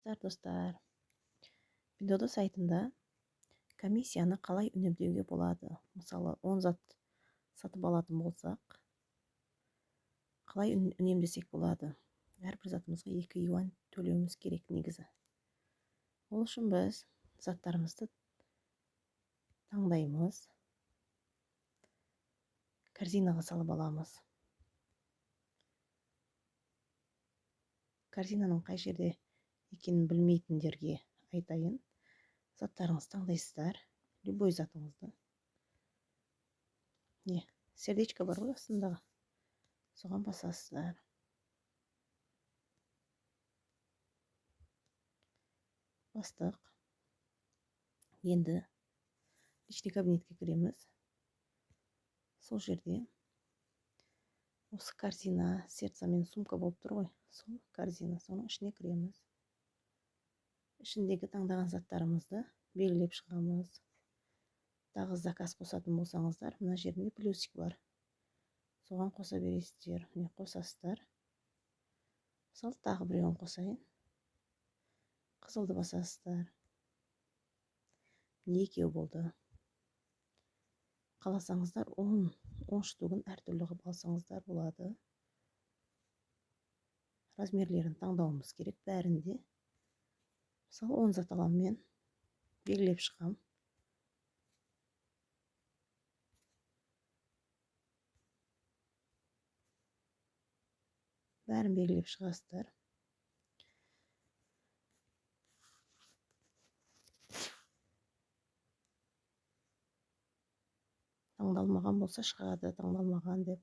Саламатсыздар, достар. Пиндуодуо сайтында комиссияны қалай үнемдеуге болады? Мысалы, 10 зат сатып алатын болсақ, қалай үнемдесек болады? Әрбір затымызға 2 юань төлеуіміз керек негізі. Ол үшін біз заттарымызды таңдаймыз. Корзинаға салып аламыз. Корзинаның қай жерде екенін білмейтіндерге айтайын. Заттарыңызды таңдайсыздар, любой затыңызды. Не, сердечко бар ғой астындағы. Соған басасыздар. Бастық. Енді личный кабинетке кіреміз. Сол жерде осы корзина, сердце мен сумка болып тұр ғой. Сол корзина, соның ішіне кіреміз. Ішіндегі таңдаған заттарымызды белгілеп шығамыз. Тағы заказ қосатын болсаңыздар, мына жерінде плюсик бар. Соған қоса бересіздер. Міне қосасыздар. Мысалы, тағы біреуін қосайын. Қызылды басасыздар. Міне екеу болды. Қаласаңыздар 10 штугін әртүрлі қылып алсаңыздар болады. Размерлерін таңдауымыз керек бәрінде. Мысалы, 10 зат аламын мен. Белгілеп шығам. Бәрін белгілеп шығасыздар. Таңдалмаған болса шығады, таңдалмаған деп.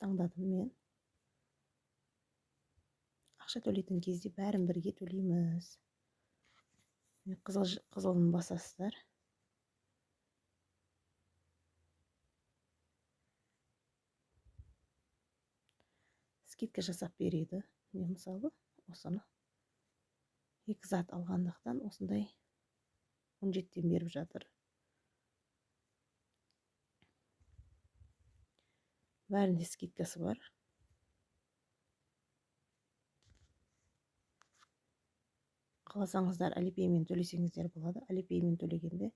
Таңдадым мен. Ақша төлейтін кезде бәрін бірге төлейміз. Қызылын басасыздар. Скидка жасап береді. Мен мысалы осыны 2 зат алғандықтан осындай 17-тен беріп жатыр. Бәрінде скидкасы бар. Қаласаңыздар Alipay'мен төлесеңіздер болады. Alipay'мен төлегенде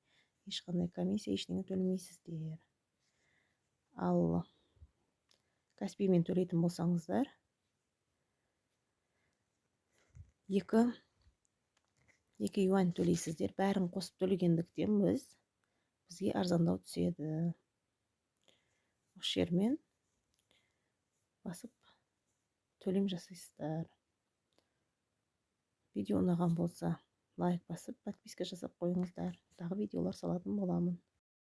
ешқандай комиссия, ештеңе төлемейсіздер. Ал Каспиймен төлейтін болсаңыздар, 2 юань төлейсіздер. Бәрін қосып төлегендіктен бізге арзандау түседі. Осы жермен басып төлем жасайсыздар. Видео ұнаған болса, лайк басып, подписка жасап қойыңыздар. Тағы видеолар салатын боламын.